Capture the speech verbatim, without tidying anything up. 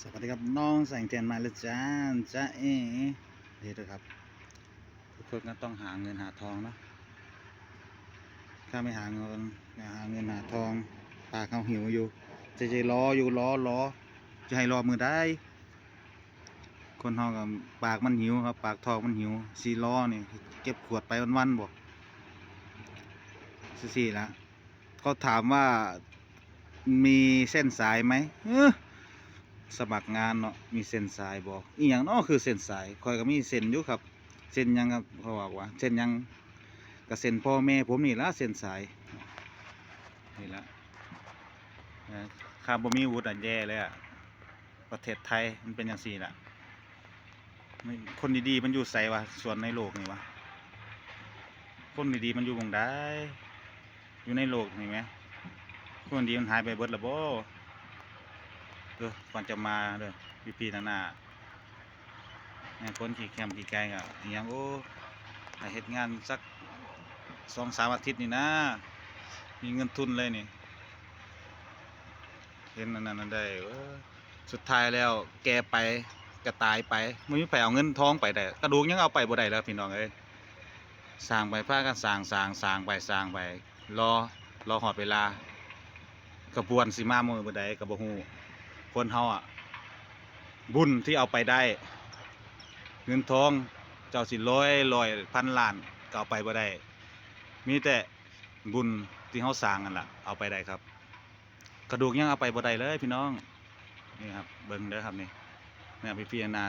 สวัสดีครับน้องแสงเทียนมาแล้วจ้า จ้าเอ๋ เห็นไหมครับ ทุกคนก็ต้องหาเงินหาทองเนาะ ถ้าไม่หาเงิน หาเงินหาทอง ปากเขาหิวอยู่ จะจะรออยู่ รอ รอ จะให้รอมื้อใด คนเฮาก็ปากมันหิวครับ ปากท้องมันหิว สิรอนี่ เก็บขวดไปวันๆ บ่ ซื่อๆ ละ เขาถามว่ามีเส้นสายไหม เอ้อ สมัครงานเนาะ มีเส้นสายบ่ อีหยังเนาะคือเส้นสาย ข้อยก็มีเส้นอยู่ครับ เส้นหยังครับ เขาบอกว่า เส้นหยัง ก็เส้นพ่อแม่ผมนี่ละ เส้นสาย นี่ละ เอ่อ ถ้าบ่มีวุฒิอะแย่เลยอะ ประเทศไทยมันเป็นจั่งซี้ล่ะ มัน คนดีๆ มันอยู่ไสวะ ส่วนในโลกนี่วะ คนดีๆ มันอยู่หม่องใด อยู่ในโลกนี่แหม คนดีมันหายไปเบิดละบ่ เออ ก่อนจะมาเด้อ พี่ๆ น้าๆ แม่นคนขี้แคมขี้ไกลก็อิหยัง โอ้ ให้เฮ็ดงานสักสองสามอาทิตย์นี่นะ มีเงินทุนเลยนี่ เห็นอันนั้นอันใด เออ สุดท้ายแล้วแก่ไปก็ตายไป บ่มีไผเอาเงินทองไปได้ กระดูกยังเอาไปบ่ได้แล้วพี่น้องเอ้ย สร้างไป พากันสร้าง สร้าง สร้างไป สร้างไป รอ รอฮอดเวลา ขบวนสิมามื้อใดก็บ่ฮู้ คนเฮาอะ บุญที่เอาไปได้ เงินทอง เจ้าสิร้อย ร้อย พันล้าน ก็เอาไปบ่ได้ มีแต่บุญที่เฮาสร้างนั่นล่ะ เอาไปได้ครับ กระดูกยังเอาไปบ่ได้เลยพี่น้อง นี่ครับ เบิ่งเด้อครับนี่ แม่พี่ๆ น้า